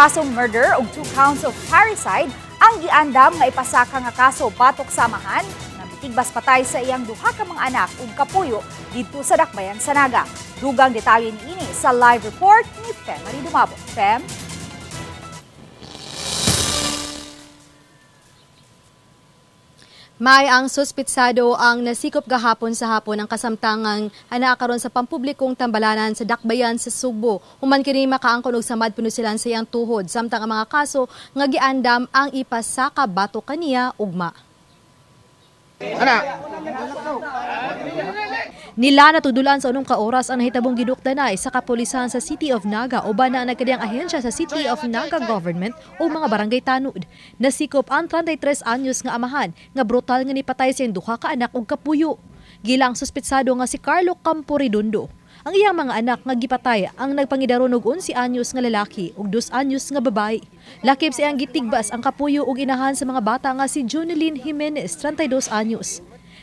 kasong murder ug 2 counts of parricide ang giandam nga ipasaka nga kaso batok samahan nga mitigbas patay sa iyang duha ka mga anak ug kapuyo didto sa Dakbayan sa Naga. Dugang detalye niini sa live report ni Femary Dumabot. Fem? May ang suspitsado ang nasikop gahapon sa hapon ang kasamtangang anaa karon sa pampublikong tambalanan sa Dakbayan sa Sugbo. Human kini makaangkon og samad punusilan sa iyang tuhod samtang ang mga kaso nga giandam ang ipasaka batok kaniya ugma. Ana. Nila natudulan sa unong ka oras ang nahitabong gidukdanay sa kapulisan sa City of Naga uban na ang nagkadiyang ahensya sa City of Naga Government o mga barangay tanod. Nasikop ang 33 anyos nga amahan nga brutal nga nipatay sa iyang duha ka anak ug kapuyo. Gilang suspitsado nga si Carlo Campo Redondo. Ang iyang mga anak nga gipatay ang nagpangidaron og 11 anyos nga lalaki ug 2 anyos nga babae. Lakip sa iyang gitigbas ang kapuyo ug inahan sa mga bata nga si Junelyn Jimenez, 32 anyos.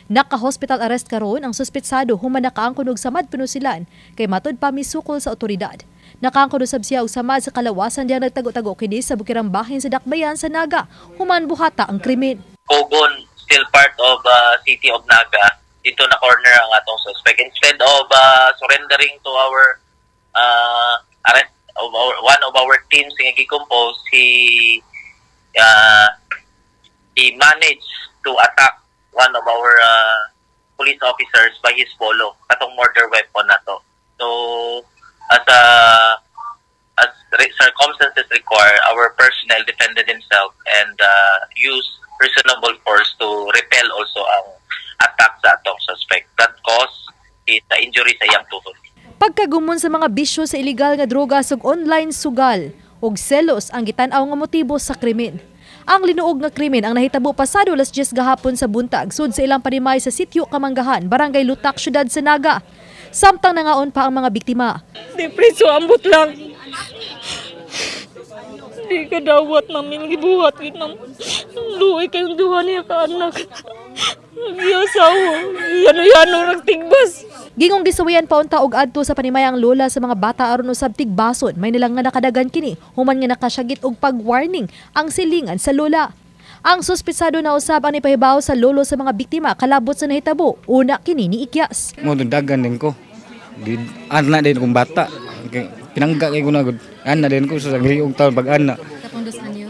Naka-hospital arrest karon ang suspitsado human nakaangkon og samad pinusilan kay matud pa misukol sa otoridad. Nakaangkon usab siya og samad sa kalawasan diyang nagtago-tago kini sa bukirang bahin sa Dakbayan sa Naga human buhata ang krimen. Cogon, still part of City of Naga, dito na corner ang atong suspect. Instead of surrendering to our arrest of our, one of our teams nga gi-compose, he managed to attack one of our police officers by his bolo, katong murder weapon na to. So, as circumstances require, our personnel defended himself and used reasonable force to repel also ang attack sa atong suspect. That caused his injury sa iyang tuhod. Pagkagumon sa mga bisyo sa illegal nga droga ug online sugal ug selos ang gitan-aw nga motibo sa krimen. Ang linuog nga krimen ang nahitabo pasado alas 10 gahapon sa buntag sud sa ilang panimay sa sitio Kamanggahan, Barangay Lutak, Syudad sa Naga. Samtang nangaon pa ang mga biktima. Di preso, ambot lang. Di ka dawat namin gibuhat gid nam. Luoy kayong duha niya ka anak. Giyasawa, yano-yano nagtigbas. Gingong gisuwayan pa unta og adto sa panimay ang lola sa mga bata aron usab tigbason. May nilang nga nakadagan kini human nga nakasyagit og pag-warning ang silingan sa lola. Ang suspitsado na usab ang ipahibaw sa lolo sa mga biktima kalabot sa nahitabo. Una kini ni Ikyas. Mo dagan din ko. Di ana din kong bata. Pinangga kay ko na gud. Ana din ko sa liog taon pag ana. Katong 2 anyo.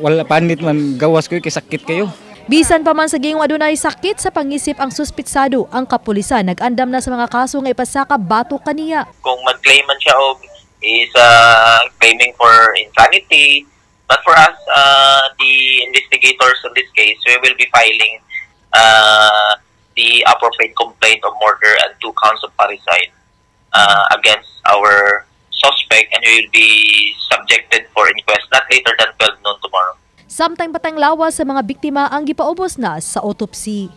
Wala panit man gawas ko kay sakit kayo. Bisan pa man sa gingong adunay sakit sa pangisip ang suspitsado, ang kapulisan nag-andam na sa mga kaso nga ipasaka batok kaniya. Kung mag-claim man siya og is claiming for insanity, but for us, the investigators on this case, we will be filing the appropriate complaint of murder and 2 counts of parricide against our suspect, and we will be subjected for inquest not later than 12 noon tomorrow. Samtang patang lawas sa mga biktima ang gipaubos na sa autopsy.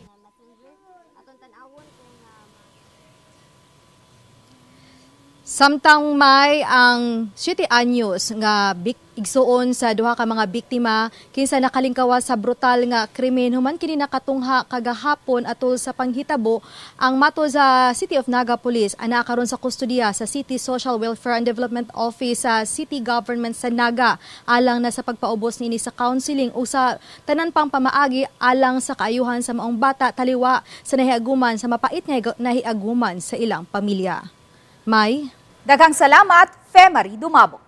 Samtang may ang 7 anyos nga igsuon sa duha ka mga biktima kinsa nakalingkawa sa brutal nga krimen human kini nakatungha kagahapon atol sa panghitabo ang mato sa City of Naga Police ana karon sa kustodiya sa City Social Welfare and Development Office sa City Government sa Naga alang na sa pagpaubos niini sa counseling o sa tanan pang pamaagi alang sa kaayuhan sa maong bata taliwa sa nahiaguman sa mapait nga nahiaguman sa ilang pamilya. May daghang salamat, Femary Dumabot.